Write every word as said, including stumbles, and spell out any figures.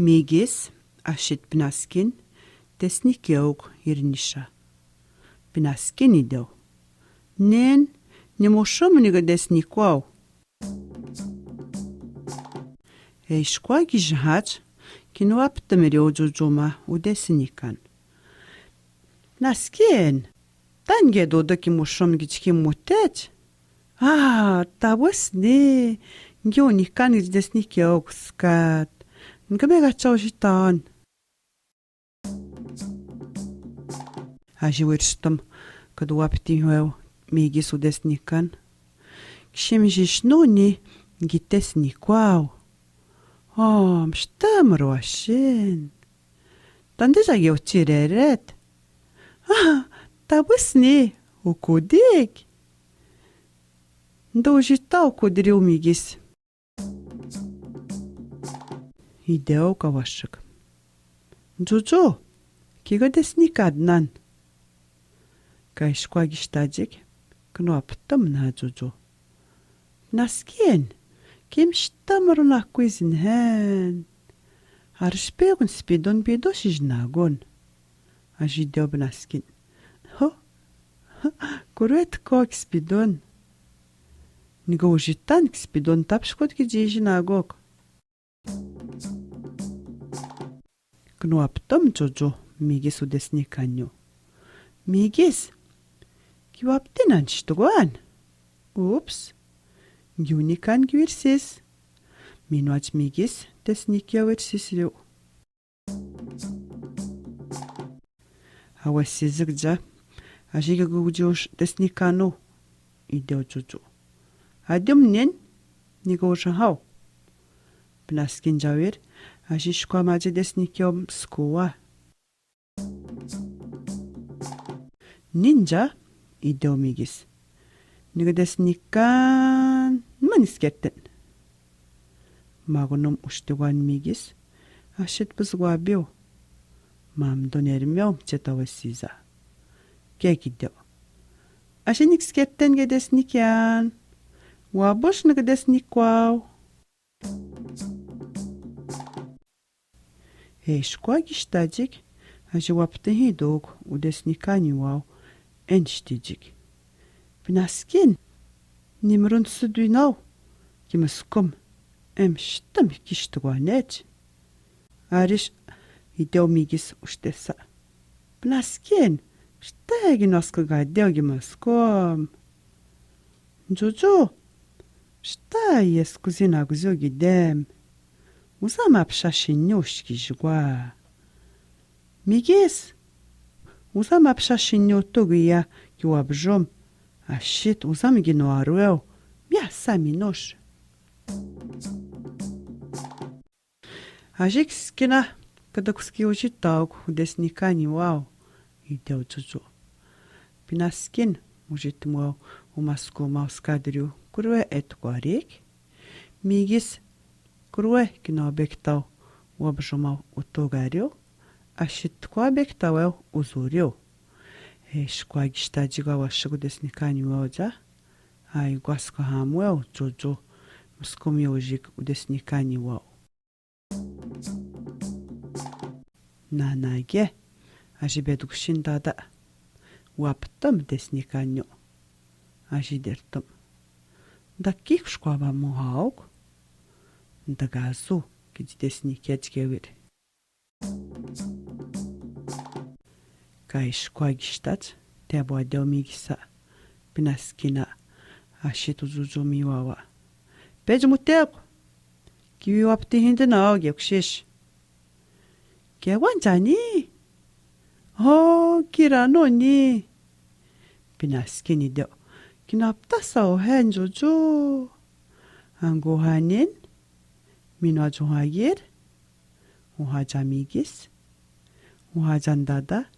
Migis, ashit Pinaskin, tesnikiok irini sha. Pinaskin idew. Nen, ni mushum ni katesnikwaw. Ei shikwagish hat, kinuaptam rio Djudju ma udesnikan. Pinaskin, tan nge dodo ki mushum gidji ki mutet? A, tabesni, ngiu nikan gidji desnikiok skat. Nka me gacha ujitan. Aji wirstam, kad uapti hwew Migis udesnikan. Kshim jish nuni, ngi tesnikwaw. O, mshtam rwashin. Tande ja geu tireret. A, tabesni, ukudik. Nda ujita ukudri u Migis. Idew ka washak. Djudju, ki kadesnik Adnan? Ka ishkwa gishtajik, knuaptam na Djudju. Pinaskin, ki mshtam ron akwiz nhen. Arshpekun spidon bido shijnagon. Aji idew Pinaskin. Ho, kurwet ko ki spidon. Ni go ujitan ki spidon tapshkot ki jijnagok. Knuaptam Djudju, Migis udesnikanyo. Migis, ki wapti nan shtgoan? Ups. Ngiu nikan ki wirsis. Minuaj Migis, desnikio wirsis rio. Awesizik ja, aji ki gugjush desnikanu, idew Djudju. Adium nen, ni gugjuhaw. Pinaskin jawir, aji shkwa maji desnikio mskua. Nin ja, idew Migis. Ni kadesnikan, man skerten. Magunum ushtiwan Migis, ashit psgwabiu. Mamdon ermiu mchet awesiza. Kek idew. Aji ni kskerten kadesnikian. Wa bush ni kadesnikwaw. Ei shkwa gishtajik, aji wapti hiduk udesnikani waw, en shtijik. Pinaskin, ni mrun sudwinaw, ki mskum, em shtam ki shtgwanet. Arish, idew Migis ushtesa. Pinaskin, shta gi nask gadew gi mskum. Djudju, shta gi skuzi na guzi gidem. Uza ma psha shinyo shkijgwa. Migis, uza ma psha shinyo togia ki wabjom. Ashit uza mi gino arweo. Mia sa minosh. Aji ki skina, kada kuski ujitauk udesnikani waw, idew Djudju. Pinaskin, ujitmwaw, umaskumaw skadriu, kurwe etkwarik. Migis, kurwe kino bektaw, wabjumaw utogariu, ashit tkwa bektawew uzuriu. Ei shkwa gishtajik awashik udesnikani waw ja, ai gwaska hamwew Djudju, mskumiu ujik udesnikani waw. Nanage, aji bedgushin dada. Waptam desnikanyo. Aji dertam. Nda ki kushkwa ba muhauk. Nda gazu, kiji desnikia jikewir. Ka ishkwa gishtaj, tebwa dew Migisa. Pinaskina, ashit Djudju miwawa. Pej muteku. Ki wiwapti hindina oge kushish. Ke wanjani? Ho, kira noni. Pinaskini dew. Kina ptasa ohen Djudju. Angu hanin. Mino ajo hagir. Uhaja Migis. Uhaja ndada.